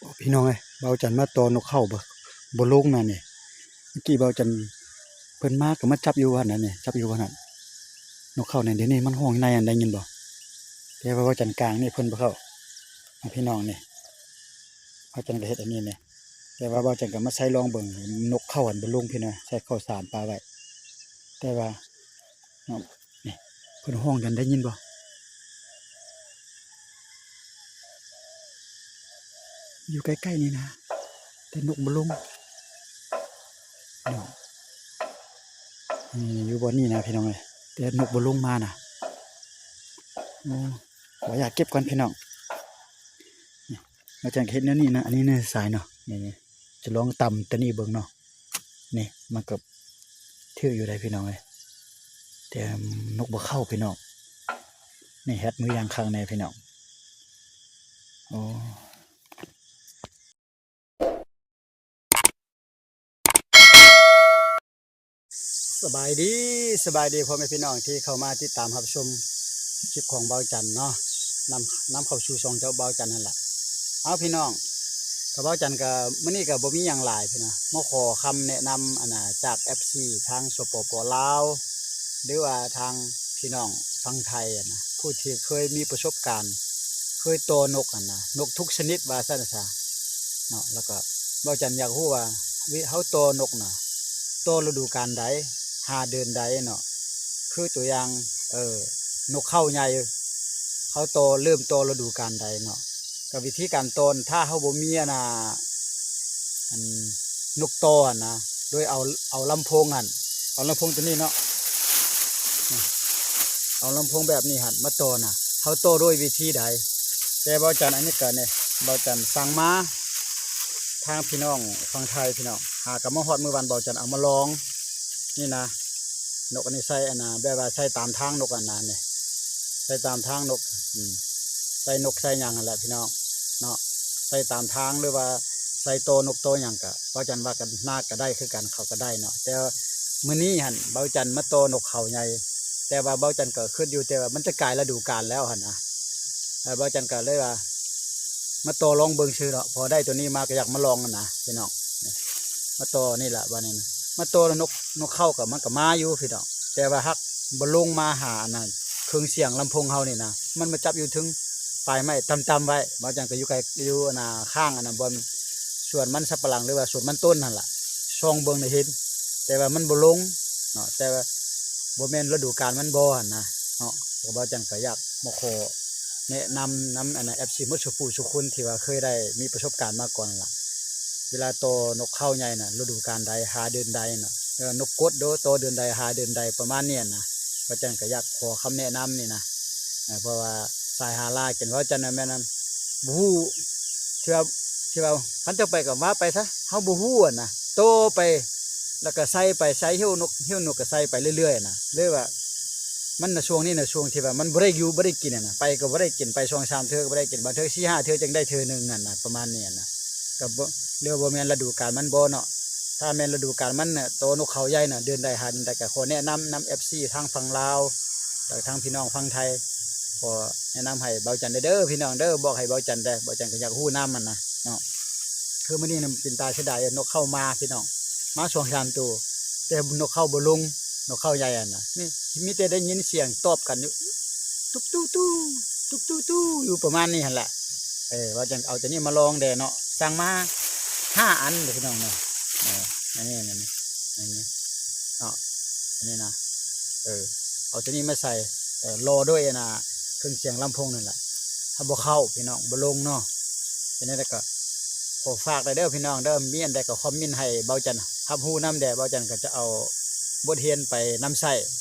ພີ່ນ້ອງເອີຍ ບ່າວຈັນມາຕໍ່ນົກເຂົາ ບໍ່ ບໍ່ລົງນະນີ້. ເມື່ອກີ້ບ່າວຈັນ ເພິ່ນມາກໍມາຈັບຢູ່ຫັ້ນນະນີ້ ຈັບຢູ່ຫັ້ນນະ ນົກເຂົານີ້. ດຽວນີ້ມັນຮ້ອງໃນຫັ້ນ ໄດ້ຍິນບໍ່? ແຕ່ວ່າບ່າວຈັນກາງນີ້ ເພິ່ນບໍ່ເຂົ້າ ພີ່ນ້ອງນີ້. ບ່າວຈັນກໍເຮັດອັນນີ້ນີ້ ແຕ່ວ່າບ່າວຈັນກໍມາໃສ່ລອງເບິ່ງ ນົກເຂົາຫັ້ນບໍ່ລົງ ພີ່ນ້ອງ ໃສ່ເຂົ້າສານປະໄວ້. ແຕ່ວ່າ ເນາະ ນີ້ ເພິ່ນຮ້ອງກັນ ໄດ້ຍິນບໍ່? ຢູ່ໃກ້ໆນີ້ນະ ແຕ່ນົກບໍ່ລົງເນາະ. ນີ້ ຢູ່ບ່ອນນີ້ນະ ພີ່ນ້ອງເອີຍ ແຕ່ນົກບໍ່ລົງມານະ. ໂອ້ ຂໍຢາກເກັບກ່ອນ ພີ່ນ້ອງ. ນີ້ ອາຈານກໍເຮັດແນວນີ້ນະ ອັນນີ້ແນວຊາຍເນາະ. ນີ້ ນີ້ ຈະລອງຕຳຕົວນີ້ເບິ່ງເນາະ. ນີ້ ມັນກໍຖືກຢູ່ໄດ໋ ພີ່ນ້ອງເອີຍ ແຕ່ນົກບໍ່ເຂົ້າ ພີ່ນ້ອງ. ນີ້ ເຮັດມືຢ່າງຄັກແນ່ ພີ່ນ້ອງ. ໂອ້ ສະບາຍດີ ສະບາຍດີພໍ່ແມ່ພີ່ນ້ອງທີ່ເຂົ້າມາຕິດຕາມຮັບຊົມຄລິບຂອງບ່າວຈັນເນາະ ນຳ ນຳເຂົ້າສູ່ຊ່ອງເຈົ້າບ່າວຈັນຫັ້ນລະ. ເອົາ ພີ່ນ້ອງ ກໍບ່າວຈັນກໍ ມື້ນີ້ກໍບໍ່ມີຫຍັງຫຼາຍ ພີ່ນ້ອງ ມາຂໍຄຳແນະນຳ ອັນນ່າ ຈາກ ເອັຟຊີ ທາງ ສປປ ລາວ ຫຼືວ່າທາງພີ່ນ້ອງຝັ່ງໄທຫັ້ນນະ ຜູ້ທີ່ເຄີຍມີປະສົບການ ເຄີຍຕໍ່ນົກຫັ້ນນະ ນົກທຸກຊະນິດວ່າຊັ້ນຊະເນາະ. ແລ້ວກໍບ່າວຈັນຢາກຮູ້ວ່າ ວິ ເຮົາຕໍ່ນົກນະ ຕໍ່ລະດູການໃດ ຫາເດືອນໃດເນາະ? ຄືຕົວຢ່າງ ເອີ ນົກເຂົາໃຫຍ່ ເຮົາຕໍ່ ເລີ່ມຕໍ່ລະດູການໃດເນາະ? ກໍວິທີການຕໍ່ ຖ້າເຮົາບໍ່ມີອັນນ່າ ອັນ ນົກຕໍ່ຫັ້ນນະ ໂດຍເອົາ ເອົາລຳໂພງຫັ້ນ ເອົາລຳໂພງຕົວນີ້ເນາະ ເອົາລຳໂພງແບບນີ້ຫັ້ນມາຕໍ່ນະ ເຮົາຕໍ່ໂດຍວິທີໃດ? ແຕ່ບ່າວຈັນ ອັນນີ້ກໍນີ້ ບ່າວຈັນສັ່ງມາ ທາງພີ່ນ້ອງຝັ່ງໄທ ພີ່ນ້ອງ ຫາກໍມາຮອດມື້ວານ ບ່າວຈັນເອົາມາລອງ ນີ້ນະ ນົກອັນນີ້ໃສ່ອັນນ່າ ແບບວ່າໃສ່ຕາມທາງນົກອັນນັ້ນນີ້ ໃສ່ຕາມທາງນົກ ອືມ ໃສ່ນົກໃສ່ຫຍັງຫັ້ນແຫຼະ ພີ່ນ້ອງເນາະ ໃສ່ຕາມທາງ ຫຼືວ່າໃສ່ຕໍ່ນົກຕໍ່ຫຍັງ ກະ ເວົ້າຈັນວ່າກັນນາກະໄດ້ຄືກັນ ເຂົາກະໄດ້ເນາະ. ແຕ່ວ່າມື້ນີ້ຫັ້ນ ເບົາຈັນມາຕໍ່ນົກເຂົາໃຫຍ່ ແຕ່ວ່າເບົາຈັນກໍຄິດຢູ່ ແຕ່ວ່າມັນຈະກາຍລະດູການແລ້ວຫັ້ນນະ ເອີ ເບົາຈັນກໍເລີຍວ່າ ມາຕໍ່ລອງເບິ່ງຊື່ເນາະ ພໍໄດ້ໂຕນີ້ມາກໍຢາກມາລອງຫັ້ນນະພີ່ນ້ອງ. ມາຕໍ່ນີ້ລະ ບາດນີ້ນະ ມາຕໍ່ນົກ ນົກເຂົາກໍ ມັນກໍມາຢູ່ພີ່ນ້ອງ ແຕ່ວ່າຫາກບໍ່ລົງມາຫາອັນນັ້ນ ເຄື່ອງສຽງລຳໂພງເຮົານີ້ນະ ມັນມາຈັບຢູ່ເທິງປາຍໄມ້ຕ່ຳໆໄວ້. ເບົາຈັນກໍຢູ່ໃກ້ ຢູ່ອັນນ່າ ຂ້າງອັນນ່າ ບ່ອນສວນມັນສຳປະຫຼັງ ຫຼືວ່າສວນມັນຕົ້ນຫັ້ນລະ ສ່ອງເບິ່ງໄດ້ເຫັນ ແຕ່ວ່າມັນບໍ່ລົງເນາະ ແຕ່ວ່າບໍ່ແມ່ນລະດູການມັນບໍ່ຫັ້ນນະເນາະ. ກໍເບົາຈັນກໍຢາກມາຂໍແນະນຳນຳອັນນ່າ ເອັຟຊີ ໝົດສູ່ຜູ້ສູ່ຄົນທີ່ວ່າເຄີຍໄດ້ມີປະສົບການມາກ່ອນຫັ້ນລະ ເວລາຕໍ່ນົກເຂົາໃຫຍ່ນະ ລະດູການໃດ ຫາເດືອນໃດເນາະ ເອີ ນົກກົດໂດ ຕໍ່ເດືອນໃດ ຫາເດືອນໃດ ປະມານນີ້ນະ. ເບົາຈັນກໍຢາກຂໍຄຳແນະນຳນີ້ນະ ເອີ ເພາະວ່າສາຍຫາລາກິນ ເວົ້າຈັນນະແມ່ນ ບໍ່ຮູ້ ທີ່ວ່າ ທີ່ວ່າຄັນເຈົ້າໄປກໍວ່າໄປຊະ ເຮົາບໍ່ຮູ້ຫັ້ນນະ ຕໍ່ໄປ ແລ້ວກໍໃສ່ໄປ ໃສ່ຫິ້ວນົກ ຫິ້ວນົກກໍໃສ່ໄປເລື້ອຍໆນະ ເລີຍວ່າ ມັນນະ ຊ່ວງນີ້ນະ ຊ່ວງທີ່ວ່າມັນບໍ່ໄດ້ຢູ່ບໍ່ໄດ້ກິນຫັ້ນນະ ໄປກໍບໍ່ໄດ້ກິນ ໄປສອງສາມເທື່ອກໍບໍ່ໄດ້ກິນ ບາງເທື່ອສີ່ຫ້າເທື່ອຈຶ່ງໄດ້ເທື່ອໜຶ່ງຫັ້ນນະ ປະມານນີ້ນະ. ກໍບໍ່ ຫຼືວ່າບໍ່ແມ່ນລະດູການມັນບໍ່ເນາະ ຖ້າແມ່ນລະດູການມັນນະ ໂຕນົກເຂົາໃຫຍ່ນະ ເດືອນໃດຫາເດືອນໃດ ກໍຂໍແນະນຳນຳເອັຟຊີທາງຝັ່ງລາວ ແລ້ວທາງພີ່ນ້ອງຝັ່ງໄທ ຂໍແນະນຳໃຫ້ເບົາຈັນແດ່ເດີພີ່ນ້ອງເດີ ບອກໃຫ້ເບົາຈັນແດ່ ເບົາຈັນກໍຢາກຮູ້ນຳຫັ້ນນະເນາະ. ຄືມື້ນີ້ນະ ເປັນຕາເສຍດາຍ ນົກເຂົາມາພີ່ນ້ອງ ມາສອງສາມໂຕ ແຕ່ນົກເຂົາບໍ່ລົງ ນົກເຂົາໃຫຍ່ຫັ້ນນະ ມີ ມີແຕ່ໄດ້ຍິນສຽງຕອບກັນຢູ່ ຕຸກຕຸຕຸ ຕຸກຕຸຕຸ ຢູ່ປະມານນີ້ຫັ້ນລະ. ເອີ ວ່າຈັ່ງເອົາຕົວນີ້ມາລອງແດ່ເນາະ ສັ່ງມາຫ້າອັນເດີພີ່ນ້ອງເນາະ. ເອີ ອັນນີ້ ອັນນີ້ ອັນນີ້ເນາະ ອັນນີ້ນະ ເອີ ເອົາຕົວນີ້ມາໃສ່ ເອີ ລໍດ້ວຍອັນນ່າ ເຄື່ອງສຽງລຳໂພງນັ້ນລະ ຫາບໍ່ເຂົ້າພີ່ນ້ອງ ບໍ່ລົງເນາະ. ເປັນແນວໃດກໍ ຂໍຝາກໄດ້ເດີພີ່ນ້ອງເດີ ມີອັນໃດກໍຄອມເມັນໃຫ້ເບົາຈັນຮັບຮູ້ນຳແດ່ ເບົາຈັນກໍຈະເອົາບົດຮຽນໄປນຳໃຊ້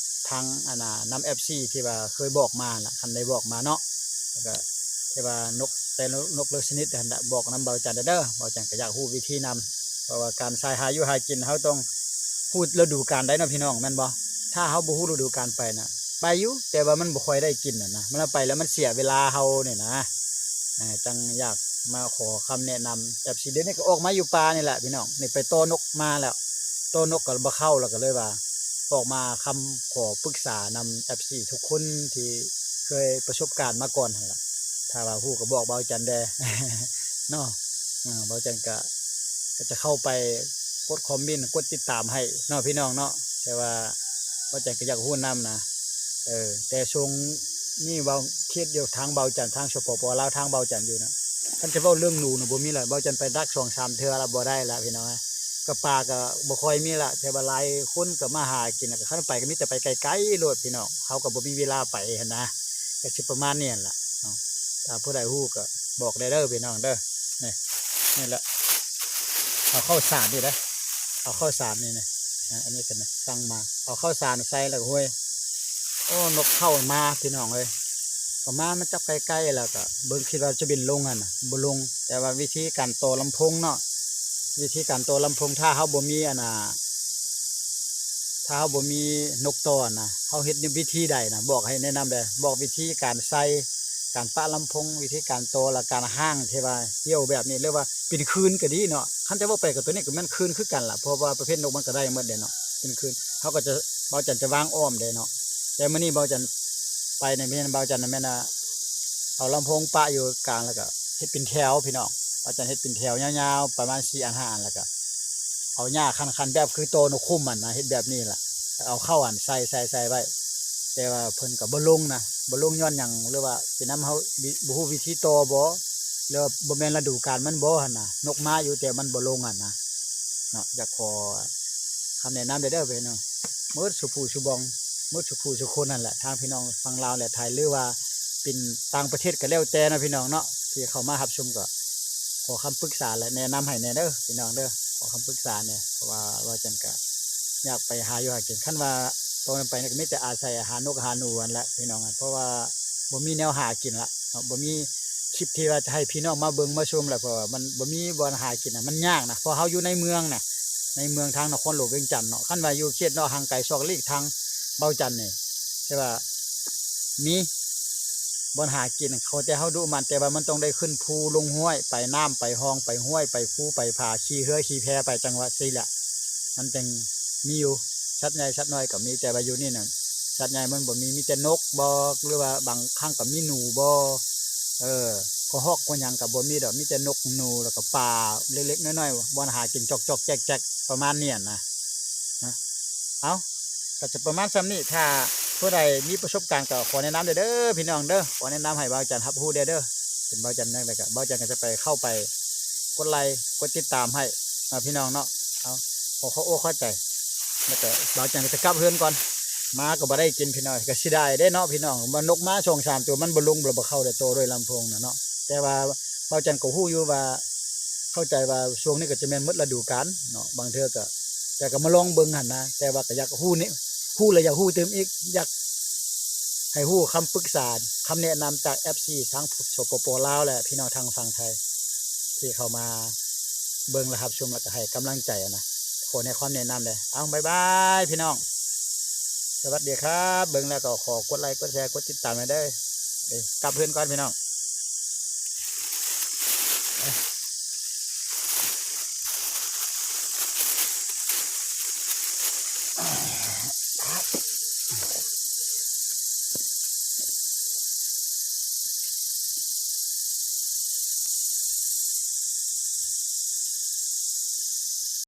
ທາງອັນນ່າ ນຳເອັຟຊີທີ່ວ່າເຄີຍບອກມາລະ ຄັນໄດ້ບອກມາເນາະ. ແລ້ວກໍທີ່ວ່ານົກ ແຕ່ນົກ ນົກເລີກຊະນິດຫັ້ນລະ ບອກນຳເບົາຈັນແດ່ເດີ ເບົາຈັນກໍຢາກຮູ້ວິທີນຳ ເພາະວ່າການສາຍຫາຢູ່ຫາກິນ ເຮົາຕ້ອງຮູ້ລະດູການໄດ໋ເນາະພີ່ນ້ອງ ແມ່ນບໍ່? ຖ້າເຮົາບໍ່ຮູ້ລະດູການໄປນະ ໄປຢູ່ ແຕ່ວ່າມັນບໍ່ຄ່ອຍໄດ້ກິນຫັ້ນນະ ມັນໄປແລ້ວມັນເສຍເວລາເຮົານີ້ນະ. ເອີ ຈັ່ງຢາກມາຂໍຄຳແນະນຳ ແບບຊິ ດຽວນີ້ກໍອອກມາຢູ່ປ່ານີ້ແຫຼະພີ່ນ້ອງ ນີ້ໄປຕໍ່ນົກມາແລ້ວ ຕໍ່ນົກກໍບໍ່ເຂົ້າ ແລ້ວກໍເລີຍວ່າອອກມາຄຳຂໍປຶກສານຳເອັຟຊີທຸກຄົນທີ່ເຄີຍປະສົບການມາກ່ອນຫັ້ນລະ ຖ້າວ່າຮູ້ກໍບອກເບົາຈັນແດ່ເນາະ. ອ່າ ເບົາຈັນກະ ກະຈະເຂົ້າໄປກົດຄອມເມັນ ກົດຕິດຕາມໃຫ້ເນາະພີ່ນ້ອງເນາະ. ແຕ່ວ່າເບົາຈັນກະຢາກຮູ້ນຳນະ ເອີ ແຕ່ຊ່ວງນີ້ເວົ້າເຂດດຽວທາງເບົາຈັນ ທາງ ສປປ ລາວ ທາງເບົາຈັນຢູ່ນະ ຄັນຈະເວົ້າເລື່ອງໜູນະບໍ່ມີລະ. ເບົາຈັນໄປດັກສອງສາມເທື່ອລະ ບໍ່ໄດ້ລະພີ່ນ້ອງ. ກະປ່າກະບໍ່ຄ່ອຍມີລະ ແຕ່ວ່າຫຼາຍຄົນກະມາຫາກິນ ລະກະຄັນໄປກະມີແຕ່ໄປໄກໆໂລດພີ່ນ້ອງ. ເຮົາກະບໍ່ມີເວລາໄປຫັ້ນນະ ກະຊິປະມານນີ້ຫັ້ນລະເນາະ. ຖ້າຜູ້ໃດຮູ້ກະບອກໄດ້ເດີພີ່ນ້ອງເດີ. ນີ້ ນີ້ແຫຼະ ເອົາເຂົ້າສານນີ້ເດ້ ເອົາເຂົ້າສານນີ້ນະ ອາ ອັນນີ້ກະສັ່ງມາ ເອົາເຂົ້າສານໃສ່ລະກະ ໂອ້ຍ ໂອ້ ນົກເຂົ້າມາພີ່ນ້ອງເອີຍ. ກະມາ ມາຈັບໃກ້ໆ ລະກະເບິ່ງ ຄິດວ່າຈະບິນລົງຫັ້ນນະ ບໍ່ລົງ. ແຕ່ວ່າວິທີການຕໍ່ລຳໂພງເນາະ ວິທີການຕໍ່ລຳໂພງ ຖ້າເຮົາບໍ່ມີອັນນ່າ ຖ້າເຮົາບໍ່ມີນົກຕໍ່ນະ ເຮົາເຮັດວິທີໃດນະ ບອກໃຫ້ແນະນຳແດ່. ບອກວິທີການໃສ່ ການປະລຳໂພງ ວິທີການຕໍ່ ລະການຫ້າງທີ່ວ່າຫ່ຽວແບບນີ້ ຫຼືວ່າເປັນຄື້ນກະດີເນາະ. ຄັນຈະເວົ້າໄປກະໂຕນີ້ກະແມ່ນຄື້ນຄືກັນລະ ເພາະວ່າປະເພດນົກມັນກະໄດ້ໝົດເດ້ເນາະ ເປັນຄື້ນ. ເຮົາກະຈະ ເບົາຈັນຈະວາງອ້ອມເດ້ເນາະ. ແຕ່ມື້ນີ້ເບົາຈັນໄປນີ້ ແມ່ນເບົາຈັນນະ ແມ່ນວ່າເອົາລຳໂພງປະຢູ່ກາງ ລະກະເຮັດເປັນແຖວພີ່ນ້ອງ. ເບົາຈັນເຮັດເປັນແຖວຍາວໆ ປະມານສີ່ອັນຫ້າອັນ ລະກະ ເອົາຫຍ້າຄັນໆ ແບບຄືຕໍ່ນົກຂຸມຫັ້ນນະ ເຮັດແບບນີ້ລະ ເອົາເຂົ້າຫັ້ນໃສ່ ໃສ່ ໃສ່ໄວ້. ແຕ່ວ່າເພິ່ນກະບໍ່ລົງນະ ບໍ່ລົງຍ້ອນຫຍັງ ຫຼືວ່າເປັນນຳເຮົາ ວິ ບໍ່ຮູ້ວິທີຕໍ່ບໍ່ ຫຼືວ່າບໍ່ແມ່ນລະດູການມັນບໍ່ຫັ້ນນະ. ນົກມາຢູ່ ແຕ່ມັນບໍ່ລົງຫັ້ນນະເນາະ. ຢາກຂໍຄຳແນະນຳແດ່ເດີພີ່ນ້ອງ ໝົດສູ່ຜູ້ສູ່ບ່ອນ ໝົດສູ່ຜູ້ສູ່ຄົນຫັ້ນແຫຼະ ທາງພີ່ນ້ອງຝັ່ງລາວແລະໄທ ຫຼືວ່າເປັນຕ່າງປະເທດກະແລ້ວແຕ່ເນາະພີ່ນ້ອງເນາະ ທີ່ເຂົ້າມາຮັບຊົມ ກະ ຂໍຄຳປຶກສາ ແລະ ແນະນຳໃຫ້ແດ່ເດີພີ່ນ້ອງເດີ ຂໍຄຳປຶກສາແດ່. ເພາະວ່າເວົ້າຈັ່ງກະຢາກໄປຫາຢູ່ຫາກິນ ຄັນວ່າຕອນໄປນີ້ກະມີແຕ່ອາໄສຫານົກຫາໜູຫັ້ນແຫຼະພີ່ນ້ອງ. ເພາະວ່າບໍ່ມີແນວຫາກິນລະເນາະ ບໍ່ມີຄລິບທີ່ວ່າຈະໃຫ້ພີ່ນ້ອງມາເບິ່ງມາຊົມລະ ເພາະວ່າມັນບໍ່ມີບ່ອນຫາກິນນະ ມັນຍາກນະ. ເພາະເຮົາຢູ່ໃນເມືອງນະ ໃນເມືອງທາງນະຄອນຫຼວງວຽງຈັນເນາະ. ຄັນວ່າຢູ່ເຂດເນາະ ຫ່າງໄກຊອກຫຼີກທາງເບົາຈັນນີ້ ແຕ່ວ່າ ມີບ່ອນຫາກິນ ຂໍແຕ່ເຮົາດຸໝັ່ນ ແຕ່ວ່າມັນຕ້ອງໄດ້ຂຶ້ນພູລົງຫ້ວຍ ໄປນ້ຳໄປຮ່ອງ ໄປຫ້ວຍໄປພູໄປຜາ ຂີ່ເຮືອຂີ່ແພໄປ ຈັ່ງວ່າຊີ້ແຫຼະ ມັນຈັ່ງມີຢູ່. ສັດໃຫຍ່ສັດນ້ອຍກະມີ ແຕ່ວ່າຢູ່ນີ້ນະ ສັດໃຫຍ່ມັນບໍ່ມີ ມີແຕ່ນົກບໍ ຫຼືວ່າບາງຄັ້ງກະມີໜູບໍ ເອີ ກະຮອກກະຫຍັງກະບໍ່ມີດອກ ມີແຕ່ນົກໜູ ລະກະປາເລັກໆນ້ອຍໆ ບ່ອນຫາກິນຈອກໆແຈກໆ ປະມານນີ້ຫັ້ນນະ. ເອົາ ກະຈະປະມານຊ່ຳນີ້ ຖ້າຜູ້ໃດມີປະສົບການກະຂໍແນະນຳແດ່ເດີພີ່ນ້ອງເດີ ຂໍແນະນຳໃຫ້ເບົາຈັນຮັບຮູ້ແດ່ເດີ. ເປັນເບົາຈັນຈັ່ງໃດກະ ເບົາຈັນກະຈະໄປ ເຂົ້າໄປກົດໄລກົດຕິດຕາມໃຫ້ເນາະພີ່ນ້ອງເນາະ. ເອົາ ຂໍຂອບອົກຂອບໃຈ ລະກະເບົາຈັນກະຈະກັບເຮືອນກ່ອນ ມາກະບໍ່ໄດ້ກິນພີ່ນ້ອງ ກະເສຍດາຍເດ້ເນາະພີ່ນ້ອງ. ມັນນົກມາສອງສາມໂຕ ມັນບໍ່ລົງ ລະບໍ່ເຂົ້າໄດ້ໂຕດ້ວຍລຳໂພງນະເນາະ. ແຕ່ວ່າເບົາຈັນກະຮູ້ຢູ່ວ່າ ເຂົ້າໃຈວ່າຊ່ວງນີ້ກະຈະແມ່ນໝົດລະດູການເນາະ ບາງເທື່ອກະ ແຕ່ກະມາລອງເບິ່ງຫັ້ນນະ. ແຕ່ວ່າກະຢາກຮູ້ນີ້ ຮູ້ລະຢາກຮູ້ຕື່ມອີກ ຢາກໃຫ້ຮູ້ຄຳປຶກສາ ຄຳແນະນຳຈາກເອັຟຊີທາງ ສປປ ລາວ ແລະ ພີ່ນ້ອງທາງຝັ່ງໄທ ທີ່ເຂົ້າມາເບິ່ງ ລະຮັບຊົມ ລະກະໃຫ້ກຳລັງໃຈຫັ້ນນະ. ຂໍໃນຄວາມແນະນຳແດ່. ເອົາ ບາຍບາຍພີ່ນ້ອງ ສະຫວັດດີຄັບ. ເບິ່ງແລ້ວກະຂໍກົດໄລກົດແຊ ກົດຕິດຕາມໃຫ້ເດີ. ກັບເຮືອນກ່ອນພີ່ນ້ອງ.